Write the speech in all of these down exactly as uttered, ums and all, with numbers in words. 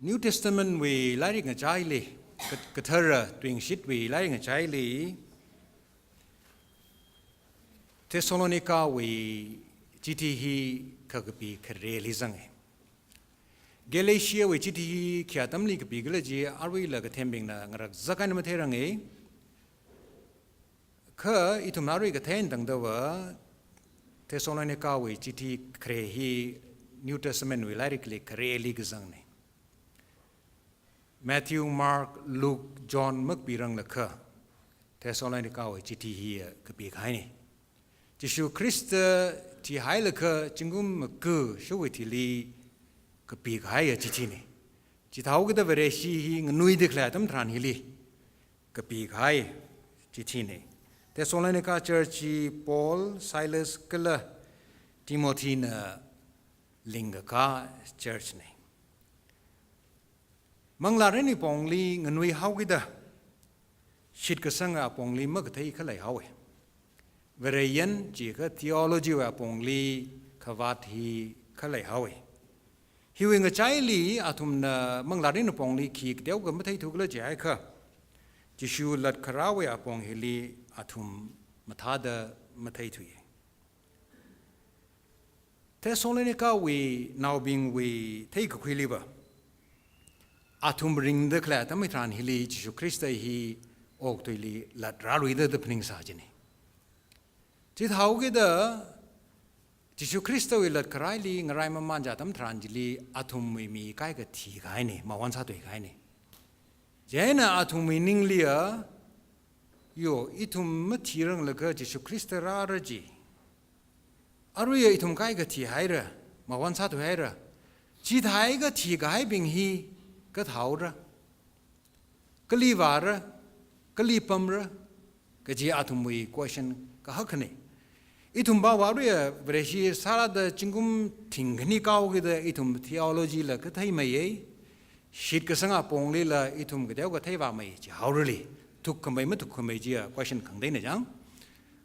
New Testament wui lairik ngachaili, ka-, kathara tuingshitwui lairik ngachaili, Thessalonica wui chithi hi kha kapi khareli zanga. Galatia wui chithi hi khi atamli kapi khala chi aruila kathembingna ngarakzak eina matheiranga. Kha ithum arui kathei eina tangdava Thessalonica wui chithi khare hi New Testament wui lairikli khareli kazangna. Matthew, Mark, Luke, John makapiranglakha Thessalonica wui chithi hi kapi kahaina. Jishu Khrista thihailaga zingkum maga shokhuiwui thili kapi kahaiya chithina. Chithāhaokida Vareshi hi nganuida khalei atam tharan hili kapi kahai chithina. Thessalonica church hi Paul, Silas kala Timothy na lingkakā church na. Manglārinwui pongli nganuihaokida, shitkasanga pongli makathei khalei haowa. Vareyan jiakha theology wui pongli khavāt hi khalei haowa. Hiwui ngachaili athumna manglārinwui pongli khi kateokha matheithu khala jiakha, Jishu latkharāwui pong hili athum mathāda matheithuya. Thessalonica wui naobingwui theikakhuiliva, athum ringda khalei atam hitharan hili Jishu Khrista hi okathuili latrāluida da phaningsā china. Chithāhaokida Jishu Khristawui latkharāli ngarai mamān chi atam tharan chili athumwui mi kaikha thikahaina, mawon sāthuikahaina. Chieina athumwui ningliya, yo, ithum mathiranglakha Jishu Khrista rāra ji, aruiya ithum kaikha thihaira, mawon sāthuihaira. Chithāhaiakha thikahaibing hi kathāhaora, kali vāra, kali pamra, kaji athumwui question kahak khani. Ithum pava aruiya Vareshi sālada zingkum thingkhani kahaokida ithum theology la katheimeiya, shitkasanga ponglila ithum kateokha theivāmei jihaorali, thukkhamei mathukkhamei chiya question khangateina chang.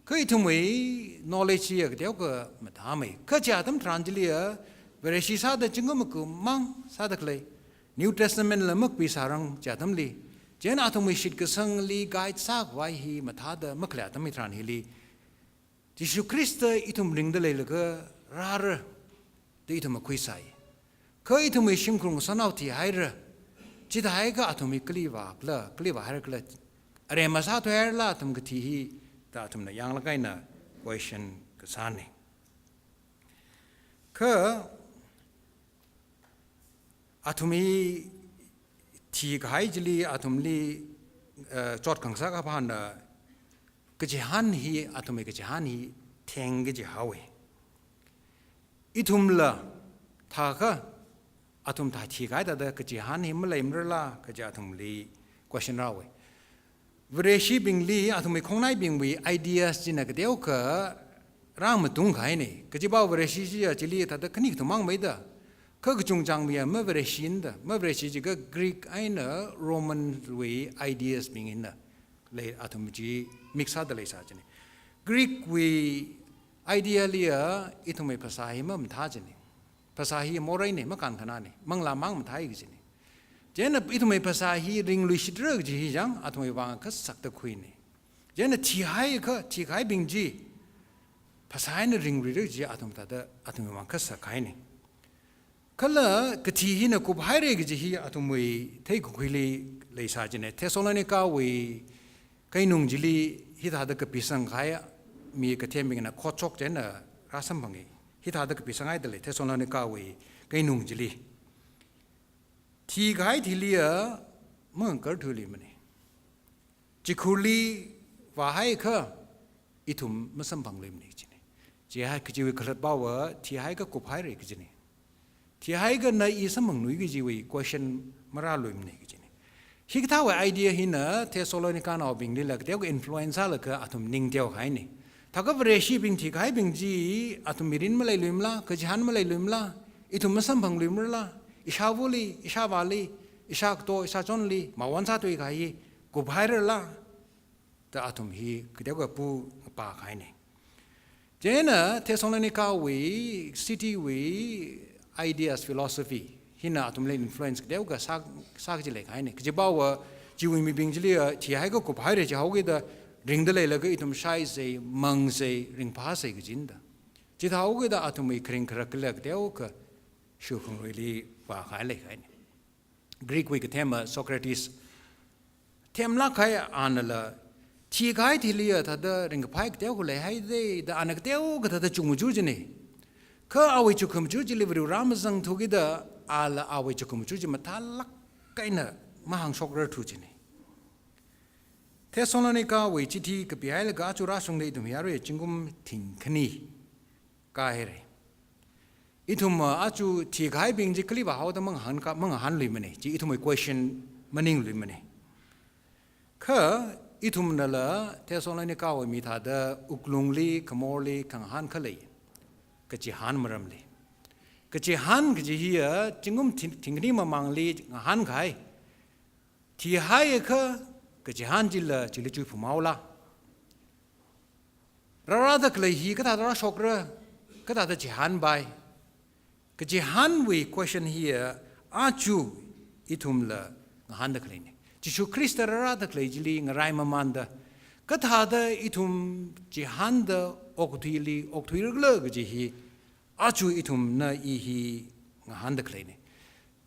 Kha ithumwui knowledge chiya kateokha mathāmei. Kha chi atam tharan chiliya Vareshi sāda zingkum maga mang sāda khalei, New Testament la makapisārang chi atamli, chieina athumwui shitkasangli guide sākhavai hi mathāda makhalei atam hitharan hili, Jishu Khrista ithum ringda leilakha rāra da ithum makhuisai. Kha ithumwui shimkhur ngasotnao thihaira, chithāhaiakha athum hi kali vākhala, kali vāhaira khala, aremma sāthuihairala athum kathi hi da athumna yanglāk eina question kasāna. Kha athum hi thikahai chili athumli, eh, chot khangasak apāna kachihān hi, athumwui kachihān hi theng kaji haowa. Ithumla thākha athum thā thikahai thāda kachihān hi maleimarala kaji athumli question rāhaowa. Vareshibingli athumwui khongnaibingwui ideas china kateokha rāmatungkahaina. Kajiva Vareshi chiya chili thāda khani kathum mangmeida, kha kachungchangwui ya ma Vareshin da, ma Vareshi jiakha Greek eina Roman wui ideas bing eina lei, athum chi mix sāda leisā china. Greek wui idea liya ithumwui phasā hi mamathā china. Phasā hi moreina, makānkhanāna, manglā mang mathāi kajina. Chieina ithumwui phasā hi ringluishitra kaji hi chang athumwui vang kasakta khuina. Chieina thihaiakha, thikahaibing chi phasā eina ringluira kaji athum thāda athumwui vang kasakkahaina. Kala kathi hina kuphaira kaji hi athumwui theikakhuili leisā china. Thessalonica wui keinung chili hithāda kapisangkahai mi kathembingna khotshok chieina rāsamphanga. Hithāda kapisanghaida lei Thessalonica wui keinung chili. Thikahai thiliya mangkarthuiluimana. Chikhurli vāhaiakha ithum masamphangluimana kajina. Chihai kajiwui khalatpava thihaiakha kuphaira kajina. Thihaiakha na i samphangluiki kajiwui question marāluimana kajina. Hikathāwui idea hina Thessalonica naobinglila kateokha influence sālaga athum ning teokahaina. Thākha Vareshibing thikahaibing chi athum mirin maleiluimala, kachihān maleiluimala, ithum masamphangluimarala, ishāvali, ishāvāli, ishākato, ishāchonli mawon sāthuikahai hi kuphairala da athum hi kateokha pungapākahaina. Chieina Thessalonica wui city wui ideas, philosophy hina athumli influence kateokha sā, sā kaji leikahaina. Kajiva chiwui mibing chili, ah, thihaiakha kuphaira jihaokida ringda leilaga ithum shaisa, mangsa, ringphāsa kajina da. Chithāhaokida athumwui kharing kharak kala kateokha shukhangaruili vākahai leikahaina. Greek wui kathema Socrates themlāk kahai anala, thikahai thili thāda ringkaphā kateokha leihaida da ana kateokha thāda chukmaja jina. Kha awui chukmaja chili Varivarā mazangthukida ala awui chukmaja chi mathālāk eina mahāngshokrarthu jina. Thessalonica wui chithi kapihailaga aja rāshungda ithum yarui zingkum thingkhani kahaira. Ithum, ah, aja thikahaibing chi kali vāhaoda mangahān ka, mangahānluimana. Chi ithumwui question maningluimana. Kha ithumnala Thessalonica wui mi thāda wuklungli, khamorli, khangahān khalei kachihān maramli. Kachihān kaji hiya zingkum thing, thingkhani mamangli ngahānkahai. Thihaiakha kachihān chila chili chuiphunghaola. Rārāda khalei hi kathāda rāshokra, kathāda chihānpai. Kachihānwui question hiya aja ithumla ngahānda khaleina. Jishu Khrista rārāda khalei chili ngaraimamanda, kathāda ithum chihānda okathuili okthuirakhala kaji hi aja ithumna i hi ngahānda khaleina.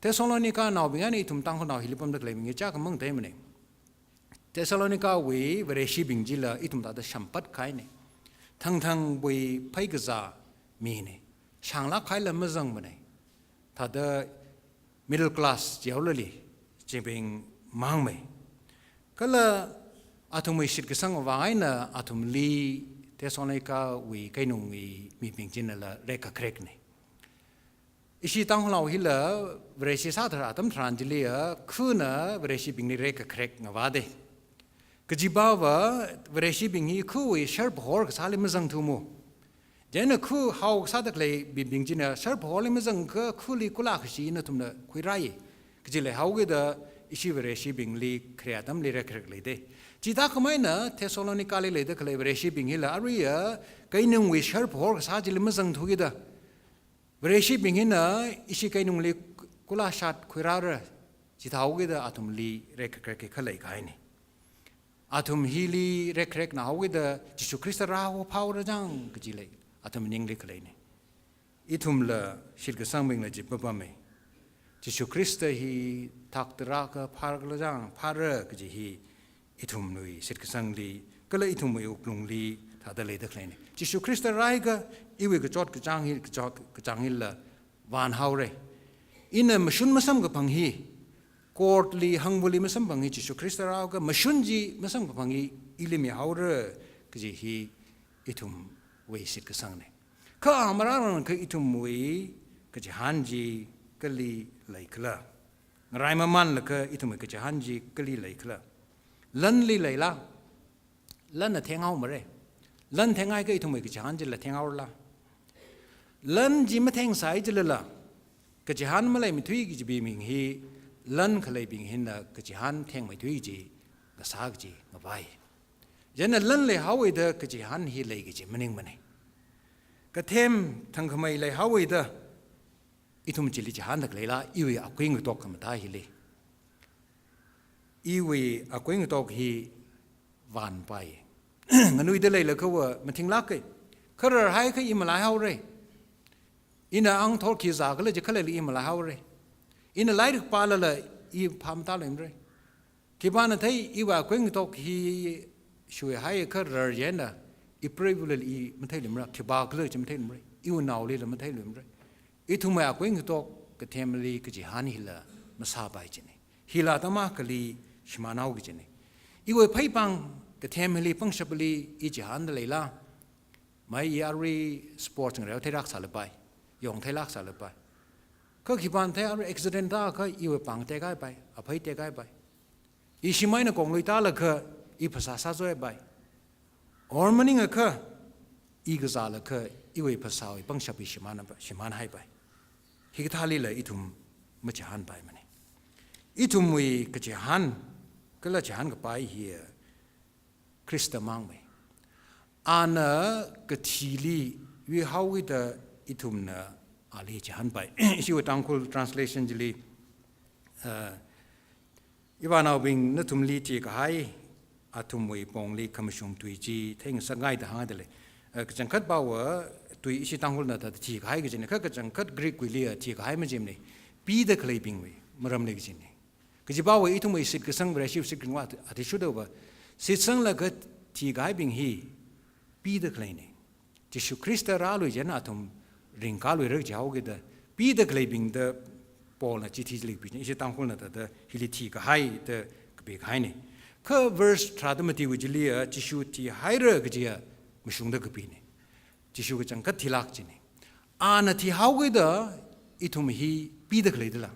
Thessalonica naobing eina ithum Tangkhulnao hili pamda khaleibing hi chākhamang theimana. Thessalonica wui Vareshibing chila ithum thāda shampatkahaina. Thangthangwui phaikazā mina. Shānglāk kahaila mazangmana. Thāda middle class jihaolali, chibing mangmei. Kala athumwui shitkasang vang eina athumli Thessalonica wui keinungwui mibing chinala rekkakharekna. Ishi Tangkhulnao hila Vareshi sātharan atam tharan chili, ah, khana Vareshibingli rekkakharek ngavāda. Kajiva Vareshibing hi khawui sharphahor kasāli mazangthuma. Chieina kha hao kasāda khalei mibing china sharphahorli mazangakha khali kula kashi nathumna khuirāya kaji leihaokida ishi Vareshibingli khare atamli rekkharek leida. Chithākhamei eina Thessalonica li leida khalei Vareshibing hila aruiya keinungwui sharphahor kasā chili mazangthukida. Vareshibing hina ishi keinungli kula shat khuirāra, chithāhaokida athumli rekkakharek khalei kahaina. Athum hili rekkharekna haokida Jishu Khrista rāhaophāra chang kaji lei, athum ningli khaleina. Ithumla shitkasangbingla chi papamei. Jishu Khrista hi thakta rākha phārakhala chang, phāra kaji hi ithumwui shitkasangli, kala ithumwui wuklungli thāda leida khaleina. Jishu Khrista rāhaiakha iwui kachot kachāng hi, kachot kachāng hila vānhaora. Ina mashun masamkaphang hi, court li, hangvali masamphang hi, Jishu Khrista rāhaoakha mashun chi masamkaphang hi ili mihaora kaji hi ithumwui shitkasangna. Kha marārangkha ithumwui kachihān chi kali leikhala? Ngaraimamanlaga ithumwui kachihān chi kali leikhala? Lanli leila? Lanna thenghaomara. Lan thengakha ithumwui kachihān chila thenghaorala? Lan chi mathengsai chilala, kachihān maleimeithui kajibing hi, lan khaleibing hina kachihān thengmeithui kaji ngasā kaji ngavai. Chieina lan leihaoda kachihān hi lei kaji maningmana. Kathem thangkhamei leihaoda ithum chili chihānda khaleila, iwui akui ngatok khamathā hili? Iwui akui ngatok hi vānpai. Nganuida leilakhava mathinglāka. Kha rarhaiakha i malaihaora. Ina angthor khi zākhala chi khaleili i malaihaora. Ina lairik pālala i phāmatāluimara. Khipāna thei iwui akui ngatok hi shuihaiakha rar eina, ipreivali i matheiluimara, khipākhala chi matheiluimara, iwui naolila matheiluimara. Ithumwui akui ngatok kathemli kachihān hila masāpai jina. Hila atam akhali shimānhao kajina. Iwui pheipāng kathemli pangshapli i chihānda leila? Mai i arui sports ngareo theilāk sālapai, yong theilāk sālapai. Kha khipāna thei arui accident tākha iwui pāng tekaipai, aphei tekaipai. I shim eina konglui tālaga i phasā sāzoipai. Or maningakha i kazālaga iwui phasāwui pangshap i shimān, shimānhaipai. Hikathālila ithum machihānpaimana. Ithumwui kachihān, kala chihān kapai hi Khrista mangmei. Ana kathili yuihaoda ithumna ali chihānpai. Ishiwui Tangkhul translation chili, uh, ivānaobing, nathumli thikahai athumwui pongli khamashung tui chi theingasakngai da hāngda lei. Uh, kachangkhat pāva tui ishi Tangkhulna thāda thikahai kajina, kha kachangkhat Greek wuili a thikahai majimana, pida khaleibingwui maramli kajina. Kaji pāva ithumwui shitkasang Vareshi shitkasangva athishurda va, shitsanglaga thikahaibing hi pida khaleina. Jishu Khrista rālui chieina athum ringkaluira kaji haokida, pida khaleibing da Paulna chithi chili kapi, ishi Tangkhulna thāda hili thikahai da kapikahaina. Kha verse tharāda matiwui chili a, Jishu thihaira kaji a mashungda kapina. Jishu kachangkhat thilāk kajina. Ana thihaokida ithum hi pida khalei dala.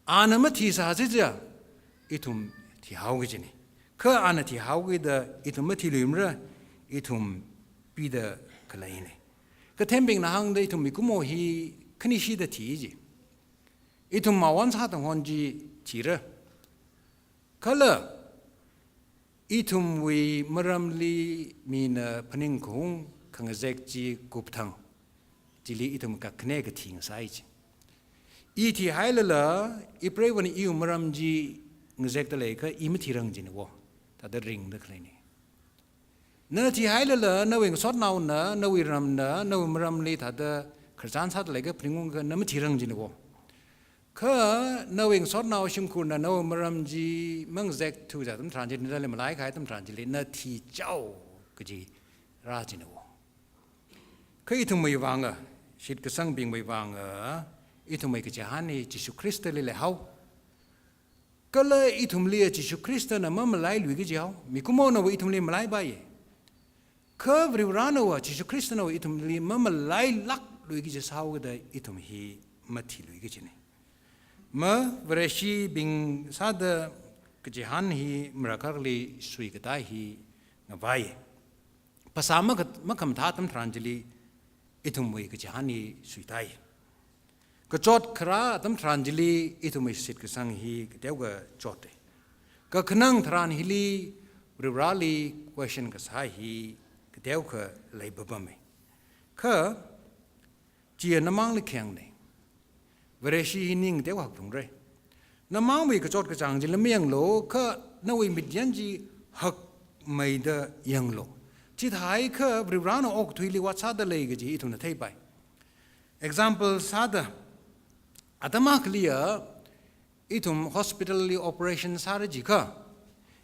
Ana mathi sāsi chiakha ithum thihao kajina. Kha ana thihaokida ithum mathiluimara, ithum pida khaleina. Kathembingna hāngda ithum mikumo hi khanishida thi ji. Ithum mawon sāda hon chi thira. Kala ithumwui maramli mina phaningkhaung khangazek chi kupthang, chili ithum kakhane kathi ngasai ji. I thihailala, ipreivana iwui maram chi ngazekda leiakha i mathirang jina wo. Thāda ringda khaleina. Na thihailala, nawui ngasotnaona, nawui ramna, nawui maramli thāda khararchan sāda leiakha phaningungakha na mathirang jina wo. Kha nawui ngasotnao shimkhurna nawui maram chi mangazekthu kaji atam tharan chili, nali malaikahai atam tharan chili, na thichao kaji rā jina wo. Kha ithumwui vanga, shitkasangbingwui vanga, ithumwui kachihān hi Jishu Khristali leihao. Kala ithumli a Jishu Khristana mamalailuiki jihao, mikumona va ithumli malaipai. Kha Varivarana va, Jishu Khristana va ithumli mamalailākluiki jihaokida ithum hi mathiluiki jina. Ma Vareshibing sāda kachihān hi marākhakli suikatā hi ngavai. Phasā makha-, makhamathā atam tharan chili ithumwui kachihān hi suitai. Kachot kharā atam tharan chili ithumwui shitkasang hi kateokha chotta. Kakhanang tharan hili Varivarali question kasā hi kateokha leipapama. Kha, chiya namangli khayangna. Vareshi hi ning teokha hakphungra. Namangwui kachot kachāng chila mayanglu, kha nawui mityan chi hakmeida yanglu. Chithākha Varivarana okathuili ot sāda lei kaji ithumna theipai. Example sāda, atam akhaliya ithum hospitalli operation sāra jiakha,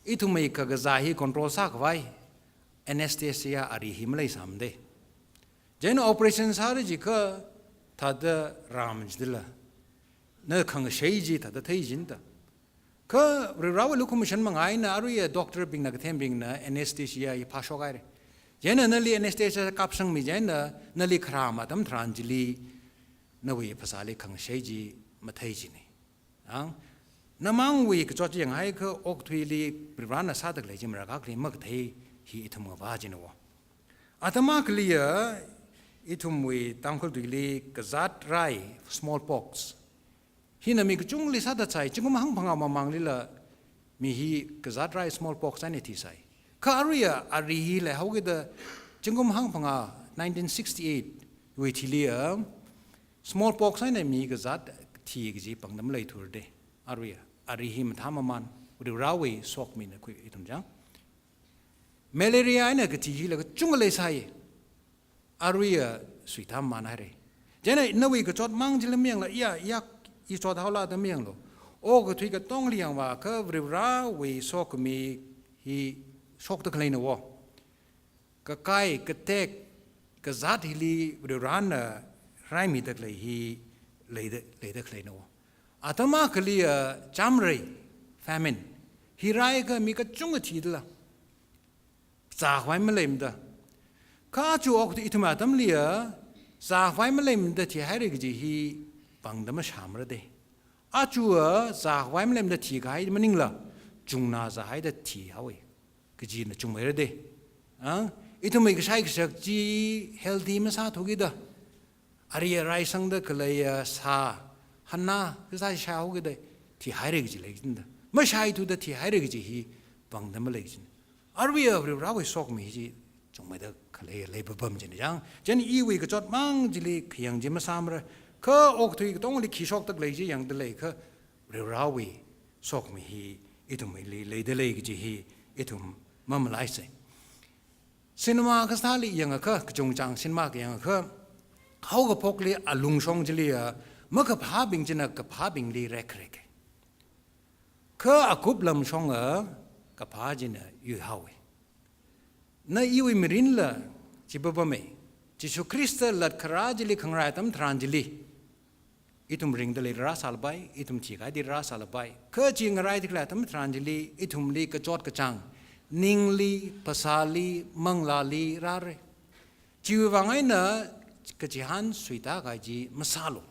ithumwui kakazā hi control sākhavai anesthesia ari hi maleisāmada. Chieina operation sāra jiakha thāda rāmajidala, na khangashei chi thāda theijida. Kha Varivarawui lukhamashan manga eina aruiya doctorbingna, kathembingna anesthesia hi phāshokhaira. Chieina nali anesthesia kapsangmi chieina nali kharām atam tharan chili nawui phasāli khangashei chi mathei jina. Ang, namangwui kachot yanghaiakha okathuili Varivarana sāda khalei chi marākhakli makathei hi ithum ngavā jina wo. Atam akhaliya ithumwui Tangkhul tuili kazāt rai, smallpox. Hina mi kachungli sāthatsai, zingkum hangphangā mamanglila mi hi kazāt rai smallpox eina thisai. Kha aruiya ari hi leihaokida zingkum hangphangā nineteen sixty-eight wui thiliya smallpox eina mi kazāt thi kaji pangda maleithurda. Aruiya ari hi mathāmaman, Varivarawui sokmina khui ithum chang. Malaria eina kathi hila kachungkha leisai. Aruiya suithamamānhaira. Chieina nawui kachot mang chila mayanglu, iya, iya, i chothaola da mayanglu. Okathui katongli yangvāakha Varivarawui sokhami hi shokda khaleina wo. Kakai, katek, kazāt hili Varivarana raimida khalei hi leida, leida khaleina wo. Atam akhaliya chāmrei, famine, hi rāakha mi kachungkha thidala. Zākhavai maleimada. Kha aja okathui ithum atamliya, zākhavai maleimada thihaira kaji hi pangda mashāmarada. Aja zākhavai maleimada thikahai maningla, chungna zāhaida thihaowa kajina chungmeirada. A, ithumwui kashai kashak chi healthy masāthukida, ari arai sangda khaleiya sā, hanna, kasā shaihaokida thihaira kaji leikida. Mashaithuda thihaira kaji hi pangda maleikida. Aruiya Varivarawui sokhami chi chungmeida khalei leipapam jina chang. Chieina iwui kachot mang chili khayang chi masāmara, Kha okathui katongli khi shokda khalei chi yangda leiakha, Varivarawui sokhami hi ithumli leida lei kaji hi ithum mamalaisa. Cinema kasāli yangakha, kachungchang cinema kayangakha, haokaphokli alungshong chiliya, makaphābing china kaphābingli rekreka. Kha akup lamshonga kaphā china yuihaowa. Na iwui mirinla chi papama. Jishu Khrista latkharā chili khangarai atam tharan chili, ithum ringda lei rāsālapai, ithum thikahaida rāsālapai. Kha chi ngarai thikhalei atam tharan chili, ithumli kachot kachāng, ningli, phasāli, manglāli rāra. Chiwui vang eina kachihān suita kahai chi masālu.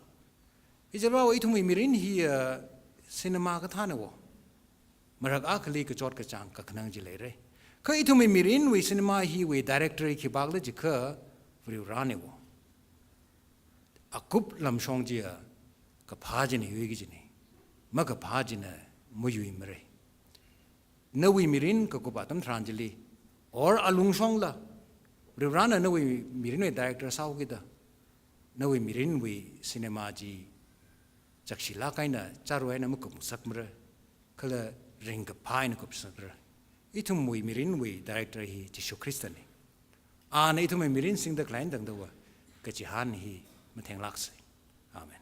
Ichāva, ithumwui mirin hi, ah, cinema kathāna wo. Marak akhali kachot kachāng kakhanang chi leira. Kha ithumwui mirinwui cinema hiwui director hi khipākhala jiakha Varivarana wo. Akup lamshong chiya kaphā china yuiki kajina. Makaphā china mayuimara. Nawui mirin kakup atam tharan chili, or alungshongla, Varivarana nawui mirinwui director sāhaokida, nawui mirinwui cinema chi chakshilāk eina, chāra eina makupngasakmara, kala ringkaphā eina kupngasakra. Ithumwui mirinwui director hi Jishu Khristana. Ana ithumwui mirin singda khalei eina tangdava, kachihān hi mathenglāksa. Amen.